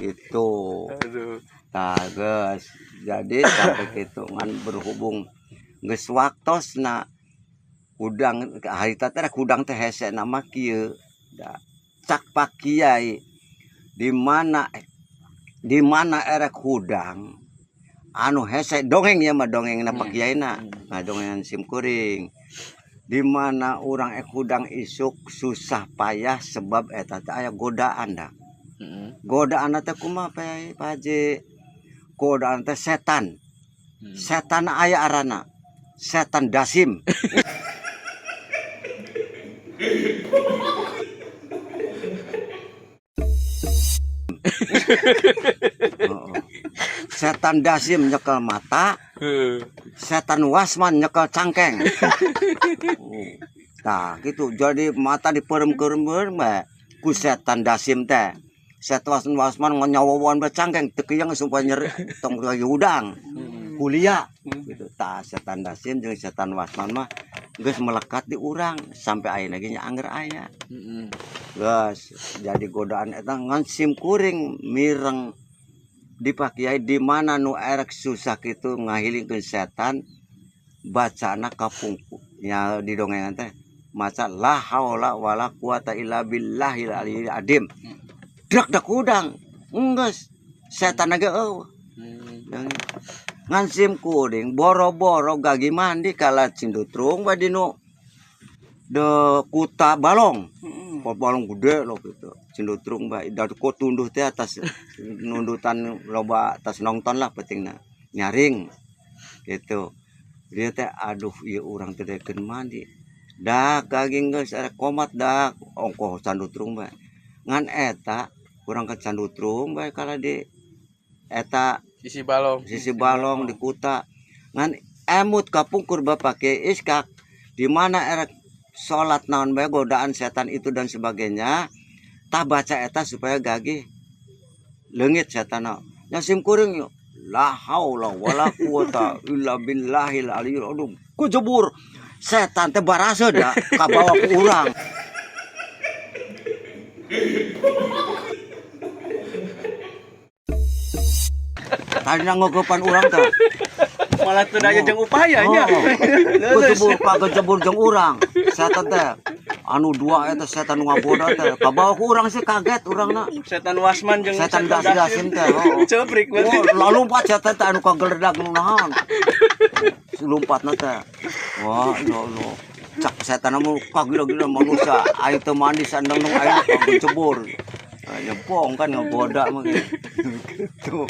Gitu. Aduh. Tah geus, jadi sampai kitu ngan berhubung geus waktosna hudang harita teh hudang teh hese mah kieu da cak Pak Kiai di mana erek hudang anu hese dongeng ya mah dongengna Pak Kiai na ngadongengan sim kuring di mana urang ek hudang isuk susah payah sebab eta teh aya godaan da. Godaan teh kumaha, Pak Pak Haji? Godaan teh setan. Setan aya arana setan dasim. Oh. Setan dasim nyekel mata, setan wasman nyekel cangkeng. Oh. Nah, gitu. Jadi mata diperem-perem bae ku setan dasim teh. Setan wasman nyawawan bae cangkeng teu kiyang sumpah nyeri tong lagi hudang. Kuliah gitu. Tah setan dasim jeung setan wasman mah geus melekat di urang sampai ayeuna ge nya angger aya. Geus jadi godaan eta ngan sim kuring mireng di Pak Kiai di mana nu erek susah kitu ngahilingkeun setan bacana kapungku nya di dongengan teh maca la haula wala quwata illa billahil aliyil adim. Drak dak hudang geus setan ge eueuh. Ngan sim kuring boro-boro gagi mandi kala cindutrung bae dinu de kuta balong. Pot balong gede loh gitu. Cindutrung bae da ku tunduh teh atas nundutan loba atas nonton lah pentingna. Nyaring gitu. Dia teh aduh ieu urang teh dekeun mandi. Dak gagi geus arek komat dak ongkoh candutrung bae. Ngan eta urang ke candutrung bae kala di eta Sisi balong. Sisi balong di kuta ngan emut kapungkur Bapak Kiai Iskak di mana erek salat naon bae godaan setan itu dan sebagainya tah baca eta supaya gagi leungit setan nya sim kuring yo la haula wala quwata illa billahil aliyil aduh kujebur setan teh barase da kabawa ku urang. Tadi ngeukepan urang teh. Malah teu daya jeung upayanya. Oh. Kejebur pak kejebur jeung urang. Setan teh anu dua eta setan nu ngagoda teh. Kabawa ku urang sih kaget urangna. Setan wasman jeung setan dasim teh. Oh. Ceprik berarti. Oh, lompat setan teh anu kageledag nu naon. Lompatna teh. Wah, ya Allah. Cak setan mah kagila-gila manusia aing teu mandi sandeng nung aing kejebur. Nyebong kan ngagoda mah gitu.